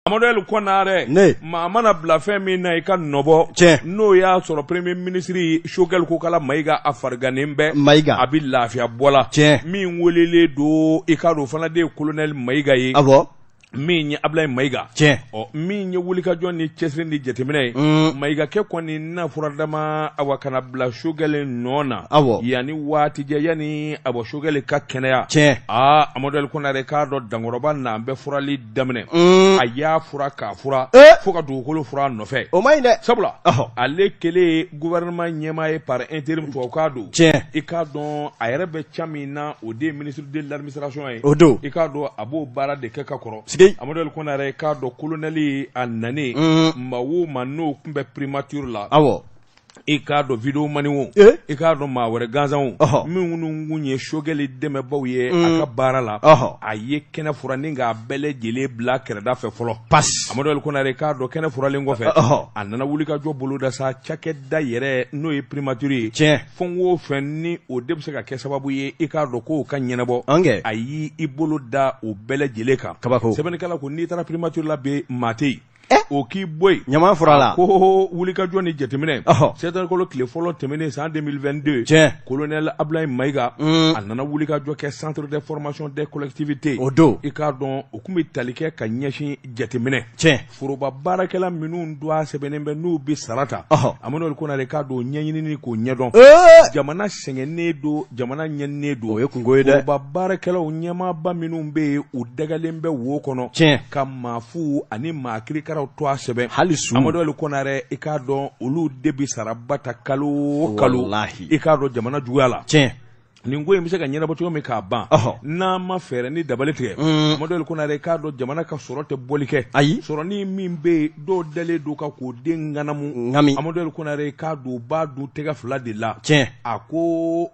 Amadu Konarɛ Ne. Maa mana bila fɛn min na i ka nɔbɔ Tiɲɛ. N'o y'a sɔrɔ premier ministre Choguel Kokala Mayiga a farigannen bɛ Mayiga. A bɛ lafiya bɔ la Tiɲɛ. Min welelen don i k'a dɔn o fana de ye colonel Mayiga ye Awɔ. Min ye Abulayi Mayiga Tiɲɛ. Ɔ min ye wulikajɔ ni cɛsiri ni jateminɛ ye Mayigakɛ kɔni na furadama awa ka na bila Choguel nɔ na Awɔ. Yanni waati cɛ yanni a bɔ Choguel ka kɛnɛya Tiɲɛ. Aa Amadu Konarɛ k'a dɔn dankɔrɔba na bɛ furali daminɛ a y'a fura k'a fura fo ka dugukolo fura nɔfɛ O man ɲi dɛ. Sabula Ɔhɔ. ale kɛlen gouvernement ɲɛmaa ye par intérim tubabukan don Tiɲɛ. I k'a dɔn a yɛrɛ bɛ ca min na o de ye ministre de l'administration ye O don. I k'a dɔn a b'o baara de kɛ ka kɔrɔ Sigi. Amadu Konarɛ k'a dɔn colonel a nanen maa o maa n'o tun bɛ primature la Awɔ. I k'a dɔn vidéoman o Eh? i k'a dɔn maa wɛrɛ gansan o Ɔhɔ. minnu kun ye Choguel dɛmɛbaw ye a ka baara la Ɔhɔ. a ye kɛnɛ fura ni k'a bɛɛ lajɛlen bila kɛrɛda fɛ fɔlɔ Pas. Amadu Konarɛ k'a dɔn kɛnɛ furalen kɔfɛ Ɔhɔ. a nana wulikajɔ boloda sa cakɛda yɛrɛ n'o ye primature ye Tiɲɛ. Fɛn o fɛn ni o de bɛ se ka kɛ sababu ye i k'a dɔn k'o ka ɲɛnabɔ An kɛ. a y'i bolo da o bɛɛ lajɛlen kan Kabako. Sɛbɛnnikɛla ko n'i taara primature la bi maa tɛ yen o k'i bɔ yen Ɲama fura la. ko wulikajɔ ni jateminɛ Ɔhɔ. septembre tile fɔlɔ tɛmɛnen san 2022 Tiɲɛ. colonel Abulayi Mayiga a nana wulikajɔ kɛ centre de formation des collectivités O don. I k'a dɔn o tun bɛ tali kɛ ka ɲɛsin jateminɛ Tiɲɛ. Foroba baarakɛla minnu tɔgɔ sɛbɛnnen bɛ n'u bɛ sara ta Ɔhɔ. Amadu Konarɛ k'a dɔn ɲɛɲinini k'o ɲɛdɔn Ee. jamana sɛgɛnnen don jamana ɲɛnen don O ye kunko ye dɛ. Foroba baarakɛlaw ɲɛmaaba minnu bɛ yen u dɛgɛlen bɛ wo kɔnɔ Tiɲɛ. Ka maa fu ani maa kirikaraw tɔgɔ sɛbɛn Hali su. Amadu Konarɛ i k'a dɔn olu de bɛ saraba ta kalo o kalo Walahi. i k'a dɔn jamana juguya la Tiɲɛ. Nin ko in bɛ se ka ɲɛnabɔ cogo min k'a ban Ɔhɔ. n'an ma fɛɛrɛ ni dabali tigɛ Amadu Konarɛ i k'a dɔn jamana ka sɔrɔ tɛ bɔli kɛ Ayi. Sɔrɔ ni min bɛ yen dɔw dalen don kan k'o den ŋanamu Ŋami. Amadu Konarɛ i k'a dɔn u b'a dun tɛgɛ fila de la Tiɲɛ. A ko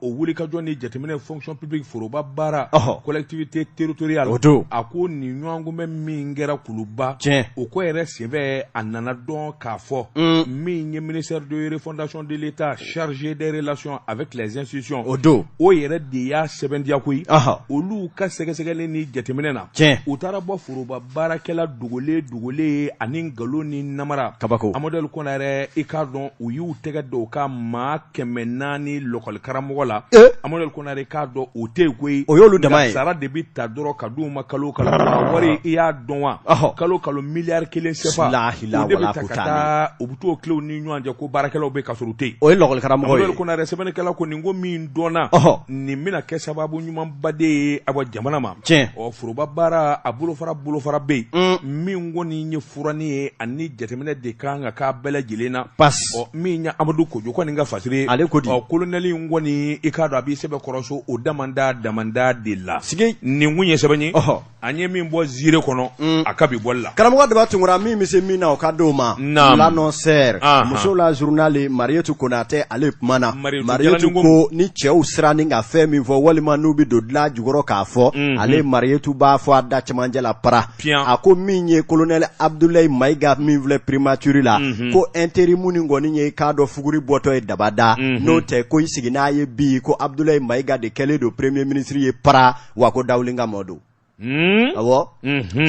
o wulikajɔ ni jateminɛ fonction publique foroba baara Ɔhɔ. collectivité territoriale O don. A ko nin ɲɔgɔnkunbɛn min kɛra Kuluba Tiɲɛ. o ko yɛrɛ senfɛ a nana dɔn k'a fɔ min ye ministère de refondation de l'État chargé des relations avec les institutions O don. O yɛrɛ de y'a sɛbɛntiya koyi Ɔhɔ. olu ka sɛgɛsɛgɛli ni jateminɛ na Tiɲɛ. U taara bɔ foroba baarakɛla dogolen dogolen ani nkalon ni namara Kabako. Amadu Konarɛ i k'a dɔn u y'u tɛgɛ da o kan maa 400 lɔkɔlikaramɔgɔ la Eh? Amadu Konarɛ i k'a dɔn o tɛ yen koyi O y'olu dama Nka ye. sara de bɛ ta dɔrɔn ka d'u ma kalo o kalo a wari i y'a dɔn wa Ɔhɔ. kalo o kalo miliyari 1 sefa Lahila o de bɛ wala ta ka kuta taa u bɛ t'o tila u ni ɲɔgɔn cɛ ko baarakɛlaw bɛ ka sɔrɔ u tɛ yen O ye lɔkɔlikaramɔgɔ Amadu ye. Konarɛ sɛbɛnnikɛla ko nin ko min dɔnna Ɔhɔ. nin bɛna kɛ sababu ɲumanba de ye awa jamana ma Tiɲɛ. Ɔ foroba baara a bolofara bolofara bɛ yen min kɔni ye furanni ye ani jateminɛ de kan ka k'a bɛɛ lajɛlen na Pas. Ɔ min ye Amadu Kojo kɔni ka fasiri ye Ale ko di? Ɔ colonel in kɔni i k'a dɔn a b'i sɛbɛn kɔrɔso o damanda damanda de la Sigi. Nin kun ye sɛbɛn ye Ɔhɔ. an ye min bɔ ziiri kɔnɔ a ka bi bɔli la Karamɔgɔ Daba Tunkara min bɛ se min na o ka d'o ma. Naam. L'annonceur. Ahan. Muso la journal Marietu Konatɛ ale kumana. Marietu Marietu Jalaninko. ko ni cɛw siranni ka fɛn min fɔ walima n'u bɛ don dilan jukɔrɔ k'a fɔ ale Marietu b'a fɔ a da cɛmancɛ la para. Piyan. A ko min ye colonel Abdoulaye Mayiga min filɛ primature la ko intérim nin kɔni ye k'a dɔn fuguri bɔtɔ ye daba da n'o tɛ ko i sigi n'a ye bi ko Abdoulaye Mayiga de kɛlen don premier ministre ye para wa ko dawuli ka mɔ don. Awɔ.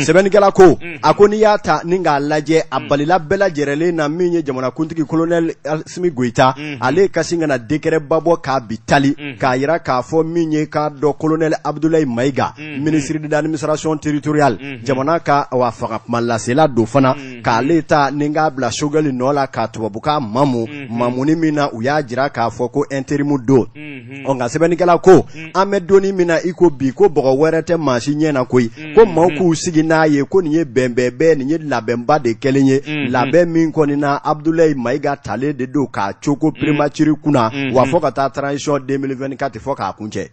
Sɛbɛnnikɛla ko a ko n'i y'a ta ni k'a lajɛ a balila bɛɛ lajɛrɛlen na min ye jamanakuntigi colonel Asimi Goyita ale ka sin ka na décret ba bɔ k'a bi tali k'a yira k'a fɔ min ye k'a dɔn colonel Abdoulaye Mayiga ministre de l'administration territoriale jamana ka wa fanga kuma lasela don fana k'ale ta ni k'a bila Choguel nɔ la k'a tubabukan mamu mamuni min na u y'a jira k'a fɔ ko intérim don ɔ nka sɛbɛnnikɛla ko an bɛ donni min na i ko bi ko bɔgɔ wɛrɛ tɛ maa si ɲɛ na koyi ko maaw k'u sigi n'a ye ko nin ye bɛnbɛnbɛn nin ye labɛnba de kɛlen ye labɛn min kɔni na Abdoulaye Mayiga talen de don k'a coko primature kunna wa fɔ ka taa transition 2024 fɔ k'a kuncɛ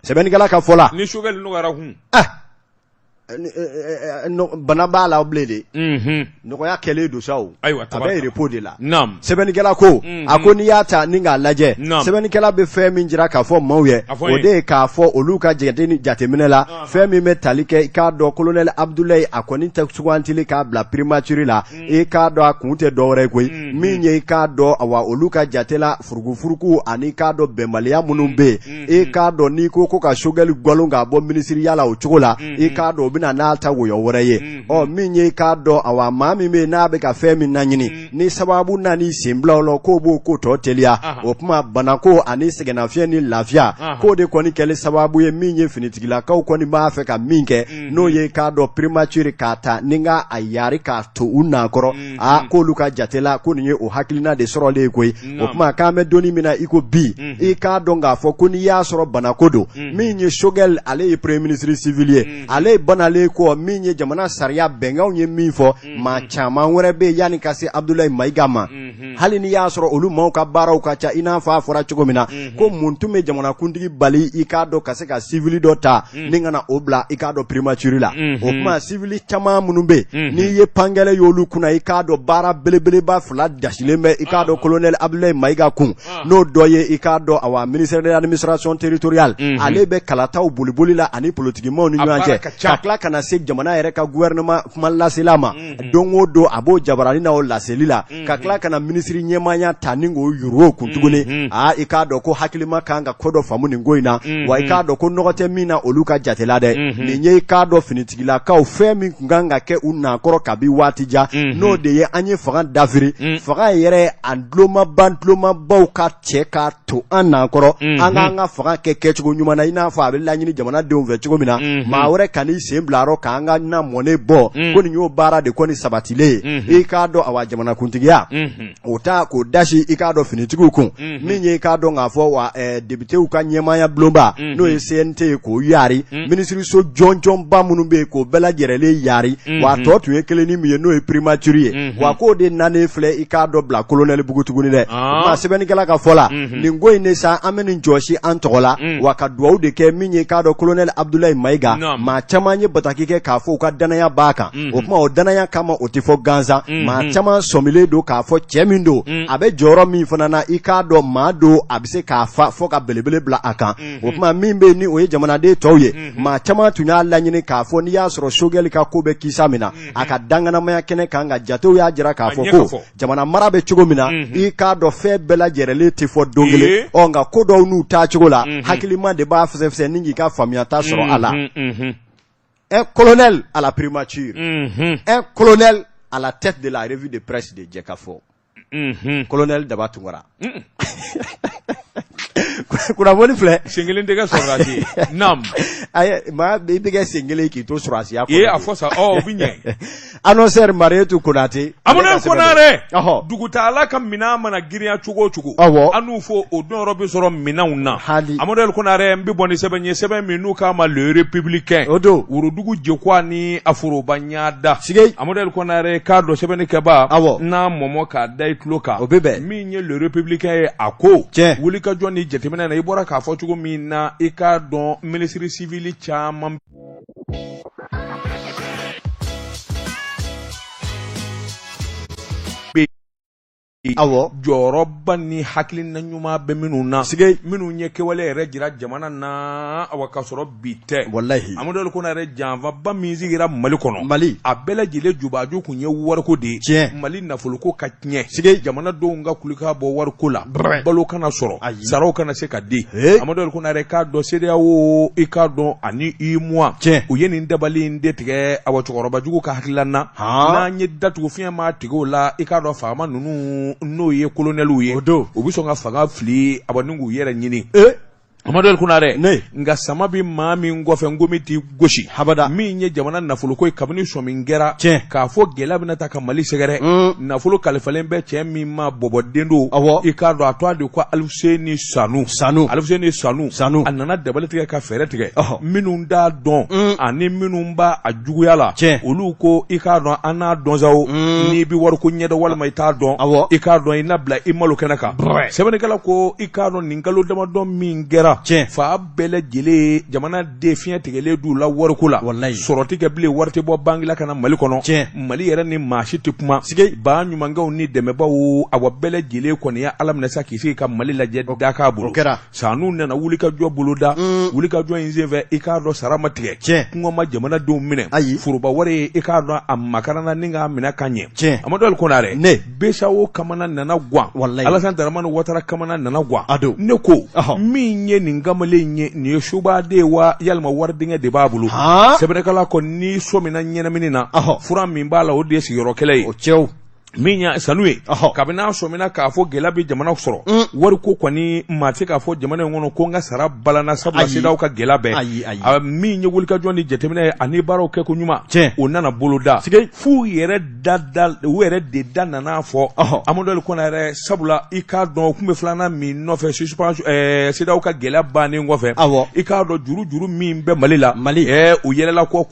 sɛbɛnnikɛla ka fɔ la Ni Choguel nɔgɔyara kun ah bana b'a la bilen de nɔgɔya kɛlen don sa o Ayiwa, a bɛ tabarikala. repos de la Naam. Sɛbɛnnikɛla ko a ko n'i y'a ta ni k'a lajɛ Naam. sɛbɛnnikɛla bɛ fɛn min jira k'a fɔ maaw ye A fɔ n o ye. de ye k'a fɔ olu ka jateminɛ la fɛn min bɛ tali kɛ i k'a dɔn colonel Abdoulaye a kɔni tɛ sugantili k'a bila primature la i k'a dɔn a kun tɛ dɔwɛrɛ ye koyi min ye i k'a dɔn awa olu ka jate la furukufuruku ani i k'a dɔn bɛnbaliya minnu bɛ yen i k'a dɔn n'i ko ko ka Choguel galon k'a bɔ minisiriya la o cogo la i k'a dɔn o bɛ bɛna n'a ta woyɔ wɛrɛ ye. Ɔ min ye k'a dɔn, awa, maa min bɛ yen n'a bɛ ka fɛn min laɲini, ni sababu nan'i sen bila o la k'o b'o ko tɔ teliya. O tuma banako ani sɛgɛnnafiɲɛ ni lafiya, k'o de kɔni kɛli sababu ye min ye finitigilakaw kɔni b'a fɛ ka min kɛ, n'o ye k'a dɔn primature k'a ta ni ka a yari k'a to u nankɔrɔ. Aa, k'olu ka jate la, ko nin ye o hakilina de sɔrɔlen ye koyi. O tuma k'an bɛ donni min na i ko bi, i k'a dɔn k'a fɔ ko n'i y'a sɔrɔ banako don, min ye Choguel, ale ye premier ministre civil ye, ale banalen kɔ, min ye jamana sariya bɛnkanw ye min fɔ, maa caman wɛrɛ bɛ yen yanni ka se Abdoulaye Mayiga ma, hali n'i y'a sɔrɔ olu maaw ka baaraw ka ca. I n'a fɔ a fɔra cogo min na ko mun tun bɛ jamanakuntigi bali, i k'a dɔn, ka se ka civil dɔ ta ni ka na o bila, i k'a dɔn, primature la? O tuma civil caman minnu bɛ yen, n'i ye pankɛlɛ y'olu kunna, i k'a dɔn baara belebeleba fila dasilen bɛ, i k'a dɔn, colonel Abdoulaye Mayiga kun, n'o dɔ ye, i k'a dɔn, awa, ministère de l'administration territoriale, ale bɛ kalataw boliboli la ani politikimaw ni ɲɔgɔn cɛ, ka tila ka na se jamana yɛrɛ ka gouvernement kuma lasela ma don o don, a b'o jabarani na o laseli la, ka tila ka na minisiri ɲɛmaaya ta ni k'o yuru o kun tuguni. Aa, i k'a dɔn ko hakilima kan ka ko dɔ faamu nin ko in na wa. I k'a dɔn ko nɔgɔ tɛ min na olu ka jatela dɛ. Nin ye, i k'a dɔn, finitigilakaw fɛn min tun kan ka kɛ u nakɔrɔ kabi waati jan, n'o de ye an ye fanga dafiri, fanga yɛrɛ a tulomaba tulomabaw ka cɛ k'a to an nankɔrɔ, an k'an ka fanga kɛ kɛcogo ɲuman na, i n'a fɔ a bɛ laɲini jamanadenw fɛ cogo min na. Maa wɛrɛ kan'i sen bila a rɔ k'an ka na mɔnen bɔ, ko nin y'o baara de kɔni sabatilen ye. I k'a dɔn, awa, jamanakuntigiya o ta k'o dasi, i k'a dɔn, finitigiw kun, min ye, i k'a dɔn k'a fɔ wa depitew ka ɲɛmaaya bulonba, n'o ye CNT ye, k'o yari, minisiriso jɔnjɔnba minnu bɛ yen, k'o bɛɛ lajɛrɛlen yari. Wa a tɔ tun ye kelen ni min ye, n'o ye primature ye wa, k'o de nanen filɛ, i k'a dɔn, bila kolonɛli bugu tuguni dɛ. Maa sɛbɛnnikɛla ka fɔ la, nin ko in de sa, an bɛ nin jɔsi an tɔgɔ la wa, ka duwawu de kɛ min ye, k'a dɔn, kolonɛli Abdoulaye Mayiga. Maa caman ye bataki kɛ k'a fɔ u ka danaya b'a kan. O tuma o danaya kama, o tɛ fɔ gansan. Maa caman sɔmilen don k'a fɔ cɛ min don, a bɛ jɔyɔrɔ min fana na, i k'a dɔn, maa don a bɛ se k'a fa fɔ ka belebele bila a kan. O tuma min bɛ ni o ye jamanaden tɔw ye, maa caman tun y'a laɲini k'a fɔ n'i y'a sɔrɔ Choguel ka ko bɛ kisa min na, a ka danganamaya kɛnɛ kan, ka jatew y'a jira k'a fɔ ko jamana mara bɛ cogo min na, i k'a dɔn, fɛn bɛɛ lajɛrɛlen tɛ fɔ don kelen. Ɔ nka ko dɔw n'u taacogo la, hakilima de b'a fɛsɛfɛsɛ ni k'i ka faamuyata sɔrɔ a la. Un colonel à la primature, un colonel à la tête de la revue de presse de Jɛkafɔ, colonel Daba Tunkara. Kunnafoni filɛ. Sen kelen tɛ kɛ sɔrɔdasi ye. Naam. Ayi, maa i bɛ kɛ sen kelen k'i to sɔrɔdasiya kɔnɔ. Ee, a fɔ sa, ɔ o bɛ ɲɛ. Annonceur Marietou Konate. Amadu Konare. Dugutaala ka minɛn mana girinya cogo o cogo. Awɔ. An n'u fɔ o dɔnyɔrɔ bɛ sɔrɔ minɛnw na. Hali. Amadu Konare, n bɛ bɔ ni sɛbɛn ye, sɛbɛn min n'u k'a ma Le Républicain. O don. Worodugu jekwa ni a foroba ɲada. Sige. Amadu Konare, k'a dɔn sɛbɛnnikɛbaa. Awɔ. N'a mɔmɔ k'a da i tulo kan. O bɛ bɛn. Min ye Le Républicain ye, a ko. Tiɲɛ. Wulikajɔ ni jateminɛ na, i bɔra k'a fɔ cogo min na, i k'a dɔn minisiri sivili caman Awɔ. Jɔyɔrɔba ni hakilina ɲuman bɛ minnu na. Sige. Minnu ye kɛwale yɛrɛ jira jamana na, awa, ka sɔrɔ bi tɛ. Walahi. Amadu Konare, janfaba min sigira Mali kɔnɔ. Mali. A bɛɛ lajɛlen jubaju kun ye wariko de ye. Tiɲɛ. Mali nafoloko ka tiɲɛ. Sige. Jamanadenw ka kulika bɔ wariko la. Brɛ. Balo kana sɔrɔ. Ayi. Saraw kana se ka di. Ee. Amadu Konare, k'a dɔn CEDEAO, i k'a dɔn, ani UEMOA. Tiɲɛ. U ye nin dabali in de tigɛ, awa, cɛkɔrɔbajugu ka hakilila na. Han. N'an ye datugu fiɲɛ maa tigɛ o la, i k'a dɔn faama ninnu, n'o ye kolonɛliw ye. O don. U bɛ sɔn ka fanga fili, awa, ni k'u yɛrɛ ɲini. Ee. Amadu Konare. Ne. Nka sama bɛ maa min kɔfɛ, nkomi t'i gosi. Habada. Min ye jamana nafoloko ye, kabini sɔmi kɛra. Tiɲɛ. K'a fɔ gɛlɛya bɛna ta ka Mali sɛgɛrɛ. Nafolo kalifalen bɛ cɛ min ma, bɔbɔden don. Awɔ. I k'a dɔn, a tɔgɔ de ko Alifuseni Sanu. Sanu. Alifuseni Sanu. Sanu. A nana dabali tigɛ ka fɛɛrɛ tigɛ. Ɔhɔ. Minnu t'a dɔn. Ani minnu b'a a juguya la. Tiɲɛ. Olu ko, i k'a dɔn, an n'a dɔn sa o. N'i bɛ wariko ɲɛdɔn walima i t'a dɔn. Awɔ. I k'a dɔn, i na bila i malo kɛnɛ kan. Brɛ. Sɛbɛnnikɛla ko, i k'a dɔn, nin kalo damadɔ min kɛra. Tiɲɛ. Fa bɛɛ lajɛlen jamana den fiɲɛ tigɛlen d'u la wariko la. Walayi. Sɔrɔ tɛ kɛ bilen, wari tɛ bɔ banki la ka na Mali kɔnɔ. Tiɲɛ. Mali yɛrɛ ni maa si tɛ kuma. Sige. Ba ɲumankɛw ni dɛmɛbaaw, awa, bɛɛ lajɛlen kɔni ye Ala minɛ sa k'i sigi ka Mali lajɛ dakan bolo. O kɛra. Sanu nana wulikajɔ boloda. Wulikajɔ in senfɛ, i k'a dɔn, sara ma tigɛ. Tiɲɛ. Kɔngɔ ma jamanadenw minɛ. Ayi. Foroba wari, i k'a dɔn, a makaranna ni k'a minɛ ka ɲɛ. Tiɲɛ. Amadu Ali Konare. Ne. BCEAO kamana nana gan. Walayi. Alassane Dramane Ouattara kamana nana gan. A don. Ne ko Ɔhɔ. min ye nin kamalen ye, nin ye sobaden ye wa yalima waridingɛ de b'a bolo? Han. Sɛbɛnnikɛla ko n'i sɔmina ɲɛnamini na, Ɔhɔ. fura min b'a la, o de ye sigiyɔrɔ kɛlɛ ye. O cɛw. Min ye sanu ye, Ɔhɔ. kabini a sɔmina k'a fɔ gɛlɛya bɛ jamana sɔrɔ, wariko kɔni, maa tɛ k'a fɔ jamana in kɔnɔ ko n ka sara balana, sabula Ayi. CEDEAO ka gɛlɛya bɛɛ. Ayi, ayi. A min ye wulikajɔ ni jateminɛ ye ani baaraw kɛko ɲuman, Tiɲɛ. o nana boloda. Sigi. F'u yɛrɛ da da u yɛrɛ de da nana fɔ. Ɔhɔ. Amadu Ali Konare, sabula i k'a dɔn u tun bɛ filanan min nɔfɛ suspension, CEDEAO ka gɛlɛya bannen kɔfɛ. Awɔ. I k'a dɔn juru min bɛ Mali la. Mali. U yɛlɛla ko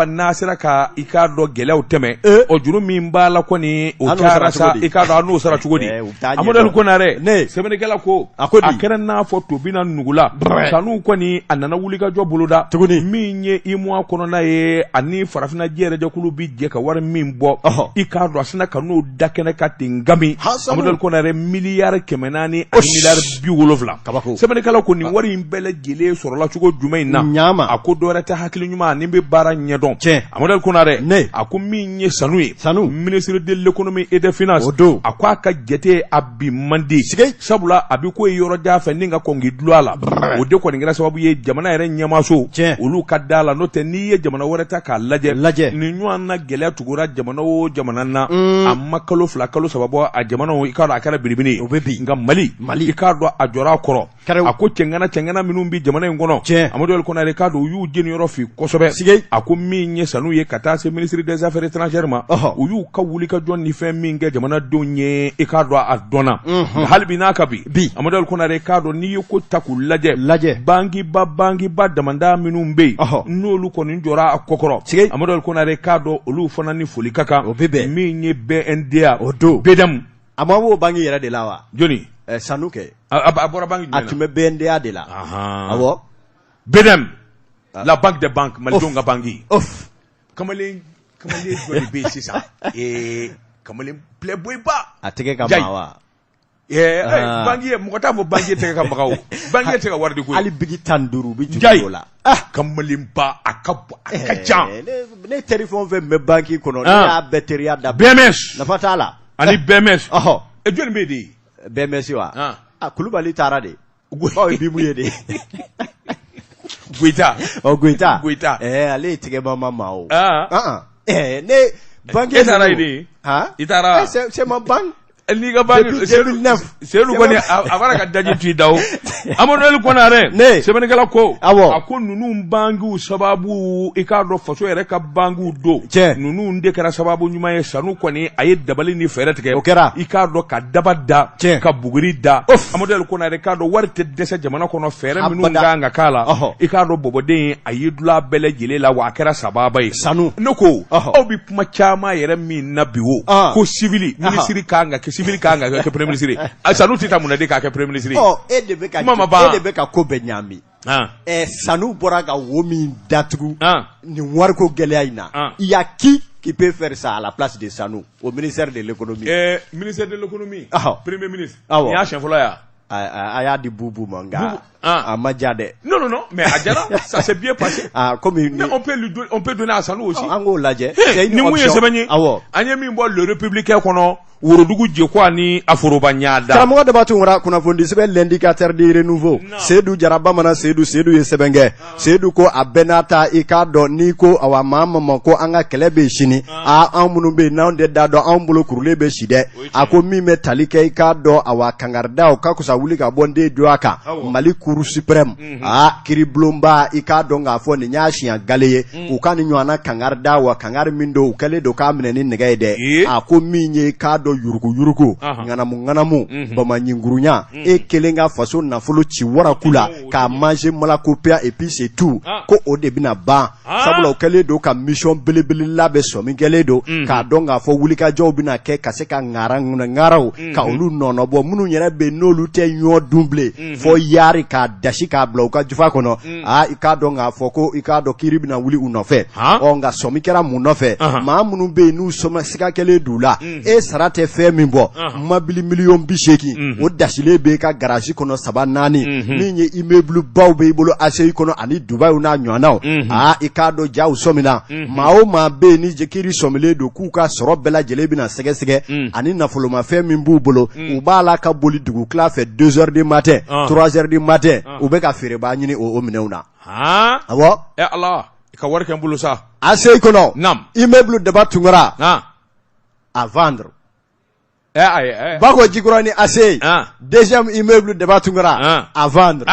n'a sera ka i k'a dɔn gɛlɛyaw tɛmɛ. O juru min b'a la kɔni, o An n'o cayara sara sa, cogo di? i k'a dɔn an n'o sara cogo di? U bɛ taa ɲɛdɔn. Amadu Ali Konare, Ne. sɛbɛnnikɛla ko A ko di? a kɛra n'a fɔ tobi na nugula. Brɛ. Sanu kɔni, a nana wulikajɔ boloda. Tuguni. Min ye UEMOA kɔnɔna ye ani farafinna jɛrɛjɛkulu bi jɛ ka wari min bɔ, Ɔhɔ. i k'a dɔn a sina ka n'o da kɛnɛ ka ten gami. Han, Sanu. Amadu Ali Konare, 400 miliyari ani miliyari 70. Kabako. Sɛbɛnnikɛla ko nin wari in bɛɛ lajɛlen sɔrɔla cogo jumɛn in na? Ɲama. A ko dɔwɛrɛ tɛ, hakili ɲuman ni bɛ baara ɲɛdɔn. Tiɲɛ. Amadu Ali Konare, Ne. a ko min ye sanu ye, Sanu. ministre de l'économie et des finances, O don. a ko a ka jate a bi man di. Sigi. Sabula a bɛ ko ye yɔrɔ jan fɛ ni ka kɔn k'i dulon a la. O de kɔni kɛra sababu ye jamana yɛrɛ ɲɛmaaso, Tiɲɛ. olu ka da la. N'o tɛ, n'i ye jamana wɛrɛ ta k'a lajɛ, Lajɛ. nin ɲɔgɔn na gɛlɛya tugura jamana o jamana na, a ma kalo 2 kalo 3 bɔ, a jamanaw, i k'a dɔn a kɛra biribini ye. O bɛ bin. Nka Mali, Mali. i k'a dɔn a jɔra a kɔrɔ. Kɛrɛw. A ko cɛŋana cɛŋana minnu bɛ jamana in kɔnɔ, Tiɲɛ. Amadu Ali Konare, k'a dɔn u y'u jeniyɔrɔ fin kosɛbɛ. Sigi. A ko min ye sanu ye, ka taa se ministre des affaires étrangères ma, Ɔhɔ. u y'u ka wulikajɔ ni fɛn min kɛ jamanadenw ye, i k'a dɔn a dɔnna. Hali bi n'a ka bi, Bi. Amadu Ali Konare, k'a dɔn n'i ye ko ta k'u lajɛ, Lajɛ. bankiba damanda minnu bɛ yen, Ɔhɔ. n'olu kɔni jɔra a kɔkɔrɔ, Sigi. Amadu Ali Konare, k'a dɔn olu fana ni foli ka kan. O bɛ bɛn. Min ye BNDA, O don. BDM. A ma b'o banque yɛrɛ de la wa? Jɔni? Sanu kɛ. A bɔra banque A jumɛn tun na? bɛ BNDA de la. Ahan. Awɔ. BDM, la banque des banques, malidenw ka banque. Of. Kamalen dɔ de bɛ yen sisan, kamalen playboy ba. A tɛgɛ ka Jayi. ma wa? Eh, banque ye, mɔgɔ t'a fɔ banque tɛgɛ ka maga o, banque tɛ ka wari di koyi. Hali biki 15 u bɛ juru Jayi. don o la. Kamalen ba, a ka bon, a ka ca. Ne teri fɛn o fɛn bɛ banque kɔnɔ, ne Ah. y'a bɛɛ teriya da. BMS Nafa t'a la. ani BMS. Ɔhɔ. Jɔnni bɛ yen de? BMS wa? Ah. Ah, Kulubali taara de. Bawo ye Bimu ye de. Goyita. Ɔ, Goyita. Goyita. Ale ye tigɛba ma ma o. Ah. Ah, ah. Ne banque E taara yen de? Han? I taara? C'est ma banque. N'i ka banque Depuis 2009. Seydou kɔni, a b'a ka daji tu i da o. Amadu Ali Konare, Ne. sɛbɛnnikɛla ko, Awɔ. a ko ninnu bankiw sababu, i k'a dɔn faso yɛrɛ ka bankiw don. Tiɲɛ. Ninnu de kɛra sababu ɲuman ye. Sanu kɔni, a ye dabali ni fɛɛrɛ tigɛ. O kɛra. I k'a dɔn ka daba da, Tiɲɛ. ka buguri da. Of. Amadu Ali Konare, k'a dɔn wari tɛ dɛsɛ jamana kɔnɔ, fɛɛrɛ minnu Abada. kan ka k'a la, Ɔhɔ. i k'a dɔn bɔbɔden a y'i dulon a bɛɛ lajɛlen la, wa a kɛra sababa ye. Sanu. Ne ko, Ɔhɔ. aw bɛ kuma caman yɛrɛ min na bi o, Ah. ko civil ministre kan ka kɛ, civil kan ka kɛ premier ministre ye. A Sanu tɛ taa mun na de k'a kɛ premier ministre ye? Ɔ, e de bɛ ka Kuma ma ban. e de bɛ ka ko bɛɛ ɲaami. Ah. Sanu bɔra ka wo min datugu Ah. nin wariko gɛlɛya in na. Ah. Il y a qui peut faire ça à la place de Sanu au ministère de l'économie? Ministère de l'économie, Ɔhɔ. premier ministre, Awɔ. nin y'a siɲɛ fɔlɔ ye wa? A y'a di Bubu ma, nka Bubu, ah. a ma diya dɛ. Non, non, non, mais a diyara, ça s'est bien passé. Ah, komi Mais on peut lui donner, on peut donner à Sanu aussi. An k'o lajɛ. Hey, C'est une ni mun ye option. sɛbɛn ye, Awɔ. an ye min bɔ Le Républicain kɔnɔ, worodugu jeko ani a foroba ɲaada. Karamɔgɔ Daba Tunkara, kunnafoni sɛbɛn L'Indicateur du Renouveau, Seydou Jara bamanan Seydou, Seydou ye sɛbɛn kɛ. Seydou ko a bɛɛ n'a ta, i k'a dɔn n'i ko awa maa ma ko an ka kɛlɛ bɛ yen sini, aa, anw minnu bɛ yen n'anw tɛ da dɔn, anw bolo kurulen bɛ si dɛ. A ko min bɛ tali kɛ, i k'a dɔn awa kangaridaw ka fisa wuli ka bɔ n den jɔ a kan. Mali Cour suprême, aa, kiiribulonba, i k'a dɔn k'a fɔ nin y'a siɲɛ gale ye u ka nin ɲɔgɔnna kangari da wa kangari min don, u kɛlen don k'a minɛ ni nɛgɛ ye dɛ. A ko min ye, k'a dɔn yuruguyurugu, ŋanamu ŋanamu, bamaɲingurunya, e kelen ka faso nafolo ci waraku la k'a manger malakopiya et puis c'est tout, ko o de bɛna ban, sabula u kɛlen don ka mission belebele labɛn, sɔmi kɛlen don k'a dɔn k'a fɔ wulikajɔw bɛna kɛ ka se ka ŋara ŋaraw ka olu nɔnɔbɔ, minnu yɛrɛ bɛ yen n'olu tɛ ɲɔ dun bilen fɔ yaari k'a dasi k'a bila u ka jufa kɔnɔ. Aa, i k'a dɔn k'a fɔ ko i k'a dɔn kiiri bɛna wuli u nɔfɛ. Ɔ, nka sɔmi kɛra mun nɔfɛ? Maa minnu bɛ yen n'u sɔma siga kɛlen d'u la, e sara tɛ fɛn min bɔ mabili miliyɔn 80 o dasilen bɛ i ka garage kɔnɔ saba naani min ye immeuble baw bɛ i bolo ACI kɔnɔ ani Dubaï n'a ɲɔgɔnnaw aa i k'a dɔn jaw sɔmina maa o maa bɛ yen ni kiiri sɔmilen don k'u ka sɔrɔ bɛɛ lajɛlen bɛna sɛgɛsɛgɛ ani nafolomafɛn min b'u bolo u b'a la ka boli dugutila fɛ 2 heures du matin 3 heures du matin u bɛ ka feerebaa ɲini o minɛnw na awɔ ala i ka wari kɛ n bolo sa ACI kɔnɔ immeuble Daba Tunkara à vendre Bako Jikɔrɔni ACI deuxième immeuble Daba Tunkara à vendre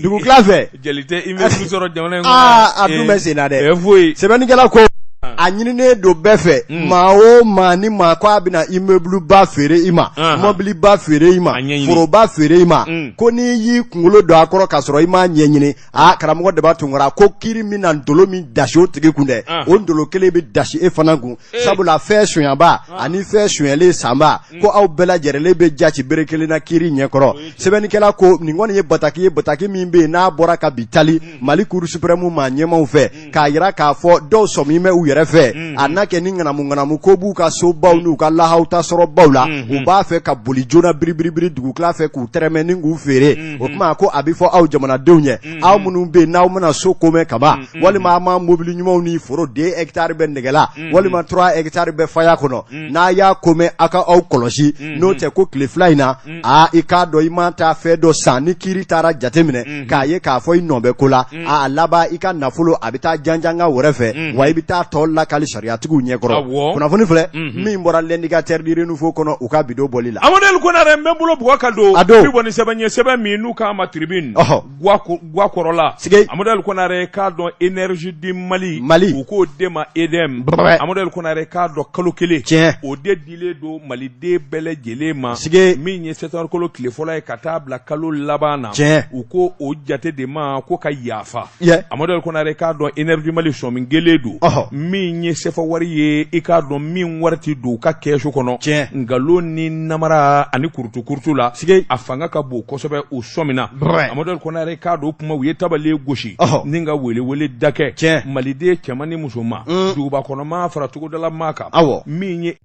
dugutila fɛ jeli tɛ immeuble sɔrɔ jamana in kɔnɔ a dun bɛ sen na dɛ foyi sɛbɛnnikɛla ko a ɲininen don bɛɛ fɛ maa o maa ni maa ko a bɛna immeuble ba feere i ma mɔbili ba feere i ma foroba feere i ma ko n'i y'i kunkolo don a kɔrɔ k'a sɔrɔ i m'a ɲɛɲini aa karamɔgɔ Daba Tunkara ko kiri min na ndolo min dasi o tigi kun dɛ o ndolo kelen bɛ dasi e fana kun sabula fɛn sonyaba ani fɛn sonyɛlen sanba ko aw bɛɛ lajɛlen bɛ jati bere kelen na kiri ɲɛkɔrɔ sɛbɛnnikɛla ko nin kɔni ye bataki ye bataki min bɛ yen n'a bɔra ka bi tali Mali Cour suprême maa ɲɛmaw fɛ k'a jira k'a fɔ dɔw sɔmi bɛ u yɛrɛ fɛ a n'a kɛ ni ŋanamu ŋanamu ko b'u ka sobaw n'u ka lahawuta sɔrɔbaw la u b'a fɛ ka boli joona biribiribiri dugutila fɛ k'u tɛrɛmɛ ni k'u feere o tuma ko a bɛ fɔ aw jamanadenw ye aw minnu bɛ yen n'aw mana so komɛ kaban walima aw ma mobili ɲumanw ni foro 2 hectares bɛ nɛgɛla walima 3 hectares bɛ faya kɔnɔ n'a y'a komɛ aw ka aw kɔlɔsi n'o tɛ ko tile fila in na aa i k'a dɔn i ma taa fɛn dɔ san ni kiiri taara jateminɛ k'a ye k'a fɔ i nɔ bɛ ko la a laban i ka nafolo a bɛ taa janjanga wɛrɛ fɛ wa i bɛ taa tɔ lakali sariyatigiw ɲɛkɔrɔ kunnafoni filɛ min bɔra l'indicateur du renouveau kɔnɔ u ka bi don bɔli la Amadu El Konare n bɛ bolo bugɔ ka don a don bi bɔ ni sɛbɛn ye sɛbɛn min n'u k'a ma tribune gwa kɔrɔla Amadu El Konare k'a dɔn énergie du Mali Mali u k'o de ma EDM Amadu El Konare k'a dɔn kalo kelen tiɲɛ o de dilen don maliden bɛɛ lajɛlen ma min ye septembre kalo tile fɔlɔ ye ka taa bila kalo laban na tiɲɛ u ko o jate de ma ko ka yafa Amadu El Konare k'a dɔn énergie du Mali sɔmi kelen don min ye sefa wari ye i k'a dɔn min wari tɛ don u ka kɛsu kɔnɔ tiɲɛ nkalon ni namara ani kurutukurutu la a fanga ka bon kosɛbɛ u sɔmina Amadu El Konare k'a dɔn o kuma u ye tabale gosi ni ka welewele da kɛ tiɲɛ maliden cɛman ni musoman duguba kɔnɔmaa fara togodala maa kan min ye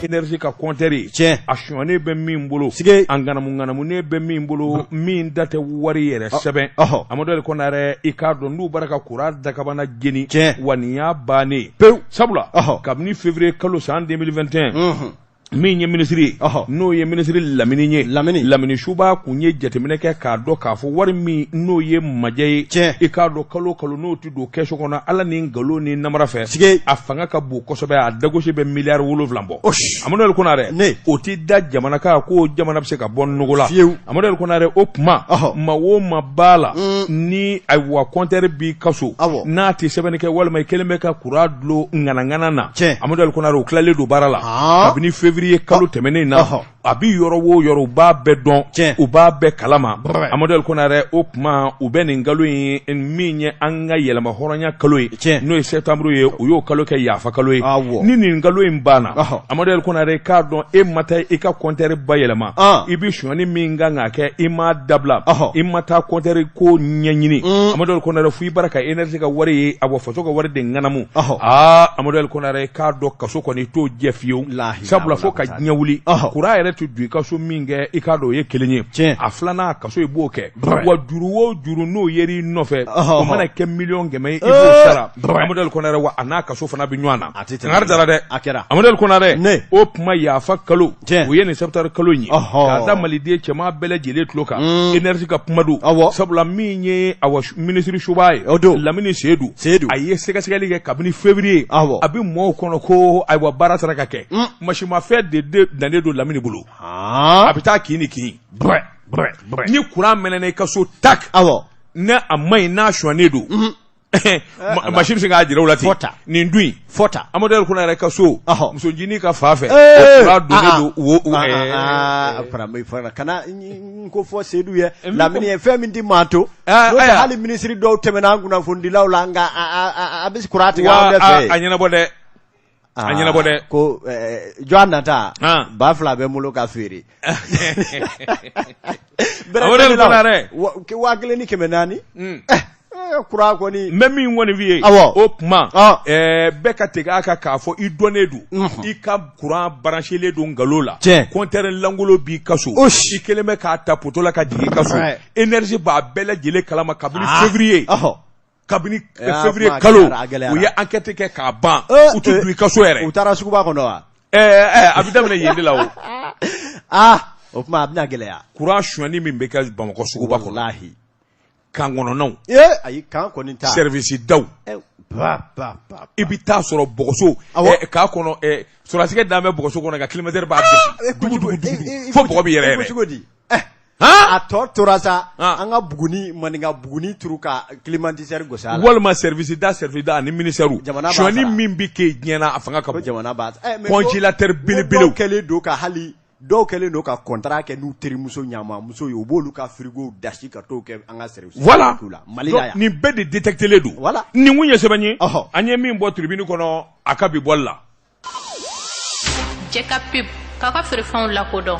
énergie ka compteur ye tiɲɛ a sonyalen bɛ min bolo a ŋanamu ŋanamunen bɛ min bolo min da tɛ wari yɛrɛ sɛbɛn Amadu El Konare i k'a dɔn n'u bɔra ka kuran dakabana jeni tiɲɛ wa nin y'a bannen pewu sabula kabini février kalo san 2021 min ye minisiri ye n'o ye minisiri Lamini ye Lamini Lamini Suba kun ye jateminɛ kɛ k'a dɔn k'a fɔ wari min n'o ye majɛ ye tiɲɛ i k'a dɔn kalo kalo n'o tɛ don kɛsu kɔnɔ Ala ni nkalon ni namara fɛ a fanga ka bon kosɛbɛ a dagosi bɛ miliyari 7 bɔ Amadu El Konare o tɛ da jamana kan ko jamana bɛ se ka bɔ nɔgɔ la fiyewu Amadu El Konare o kuma maa o maa b'a la ni ayiwa compteur b'i ka so n'a tɛ sɛbɛnni kɛ walima i kɛlen bɛ ka kuran dulon ŋanaŋana na Amadu El Konare o tilalen don baara la kabini février kalo tɛmɛnen na a bɛ yɔrɔ o yɔrɔ u b'a bɛɛ dɔn u b'a bɛɛ kalama Amadu El Konare o kuma u bɛ nin kalo in min ye an ka yɛlɛma hɔrɔnya kalo ye n'o ye septembre ye u y'o kalo kɛ yafa kalo ye ni nin kalo in banna Amadu El Konare k'a dɔn e ma taa i ka compteur bayɛlɛma i bɛ sonyani min kan ka kɛ i m'a dabila i ma taa compteur ko ɲɛɲini Amadu El Konare fo i bara ka énergie ka wari ye a bɔ faso ka wari de ŋanamu aa Amadu El Konare k'a dɔn kaso kɔni i t'o jɛ fiyewu sabula fo ka diɲɛ wuli kuran yɛrɛ tɛ don i ka so min kɛ i k'a dɔn o ye kelen ye a filanan kaso i b'o kɛ wa juru o juru n'o yer'i nɔfɛ o mana kɛ miliyɔn 100 ye i b'o sara Amadu El Konare wa a n'a kaso fana bɛ ɲɔgɔn na kangari dara dɛ a kɛra Amadu El Konare o kuma yafa kalo o ye nin septembre kalo in ye k'a da maliden cɛman bɛɛ lajɛlen tulo kan énergie ka kuma don sabula min ye awa minisiri Suba ye o don Lamini Seyidu Seyidu a ye sɛgɛsɛgɛli kɛ kabini février a bɛ mɔɔw kɔnɔ ko ayiwa baara sera ka kɛ masimafɛn de nanen don Lamini bolo a bɛ taa kin ni kin ni kuran mɛnɛna i ka so tak ne a ma ɲi n'a sonyalen don machine bɛ se k'a jira u la ten nin dun in fɔta Amadu El Konare ka so muso ncinin ka fa fɛ o kuran donnen don wo kana n ko fɔ Seyidu ye Lamini ye fɛn min di maa to n'o tɛ hali minisiri dɔw tɛmɛna an kunnafonidilaw la nka a bɛ kuran tigɛ an bɛɛ fɛ a ɲɛnabɔ dɛ. A ɲɛnabɔ dɛ. Ko jɔ nata 2000 bɛ n bolo ka feere. 1400. Kura kɔni. N bɛ min kɔni f'i ye. Awɔ. O tuma. Bɛɛ ka segin a kan k'a fɔ i dɔnnen don. I ka kuran branchelen don nkalon la. Tiɲɛ. Compteur lankolon b'i ka so. I kɛlen bɛ k'a ta poteau la ka jigin i ka so. Énergie b'a bɛɛ lajɛlen kalama kabini février. Kabini février kalo u ye enquête kɛ k'a ban u tɛ don i ka so yɛrɛ. U taara suguba kɔnɔ wa? A bɛ daminɛ yen de la o. Aa o tuma a bɛna gɛlɛya. Kuran sonyani min bɛ kɛ Bamakɔ suguba kɔnɔ. Walahi. Camp kɔnɔnaw. Ee ayi camp kɔni ta. Service daw. Ba ba ba. I bɛ taa sɔrɔ bɔgɔso. K'a kɔnɔ sɔrɔdasikɛ dalen bɛ bɔgɔso kɔnɔ ka climatiseur b'a gosi. Dugu dugu dugu fo bɔgɔ bɛ yɛrɛ yɛrɛ. Cogo di? A tɔ tora sa an ka buguni maninka buguni turu ka climatiseur gosi a la. Walima service da service da ani ministère sonyani min bɛ kɛ diɲɛ na a fanga ka bon. Jamana b'a congélateur belebelew. Dɔw kɛlen don ka hali dɔw kɛlen don ka contrat kɛ n'u terimuso ɲamamuso ye u b'olu ka frigo dasi ka t'o kɛ an ka service voilà la Mali la yan. Nin bɛɛ de détectelen don. Voilà. Nin kun ye sɛbɛn ye. An ye min bɔ tribune kɔnɔ a ka bi bɔli la. Jɛ ka pub k'a ka feerefɛnw lakodɔn.